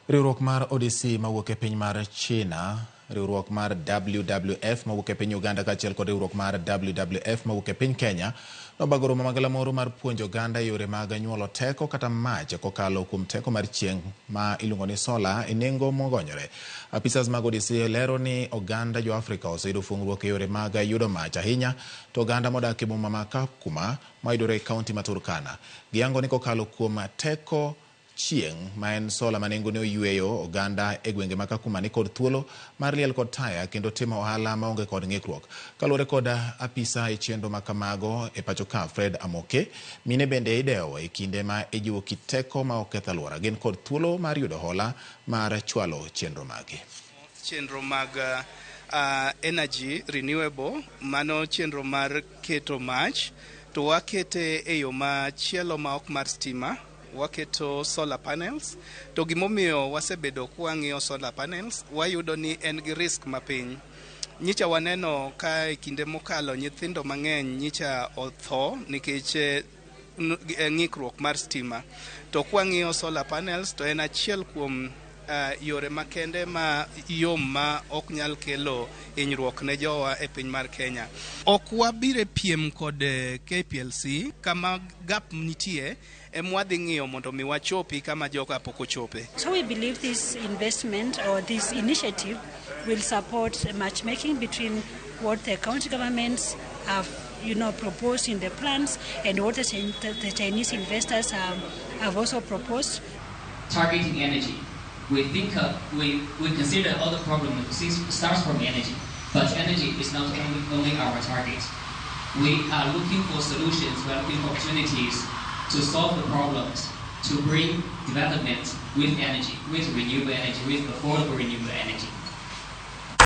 Riwruok mar ODC mawuok e piny mar China, riwruok mar WWF mawuok e piny Uganda kaachiel kod riwruok mar WWF mawuok e piny Kenya nobago romo magalamoro mar puonjo oganda e yore mag nyuolo teko kata mach kokalo kuom teko mar chieng' ma iluongo ni sola e nengo mogonyore. Apisas mag ODC lero ni oganda jo Afrika oseyudo fuong'ruok e yore mag yudo mach ahinya to oganda modak e boma ma Kakuma mayudore e kaunti ma Turkana. Giyango ni kokalo kuom teko chieng' ma en sola ma nengone oyueyo, oganda e gwenge ma Kakuma ni kod thuolo mar liel kod taya kendo timo ohala maonge kod ng'ikruok. Kaluwore kod apisa e chenro ma kamago e pacho ka Fred Amoke, mine bende idewo e kinde ma ijiwo kit teko ma ok keth alwora. Gin kod thuolo mar yudo hola mar chwalo chenro magi. Chenro mag energy renewable, mano chenro mar keto mach to wakete e yo machielo ma ok mar stima, waketo solar panels. To gimomiyo wasebedo kwang'iyo solar panels, wayudo ni en gi risk mapiny. Nyicha waneno ka e kinde mokalo nyithindo mang'eny nyicha otho nikech ng'ikruok mar stima. To kwang'iyo solar panels to en achiel kuom yore makende ma yom ma ok nyal kelo hinyruok ne jowa e piny mar Kenya. Ok wabire piem kod KPLC kama gap nitie emwadhi ng'iyo mondo mi wachopi kama joka pok ochope. So we believe this investment or this initiative will support matchmaking between what the county governments have proposed in the plans and what the Chinese investors have also proposed. Targeting energy. We think, we consider all the problems starts from energy, but energy is not only our target. We are looking for solutions, we are looking for opportunities to solve the problems, to bring development with energy, with renewable energy, with affordable renewable energy.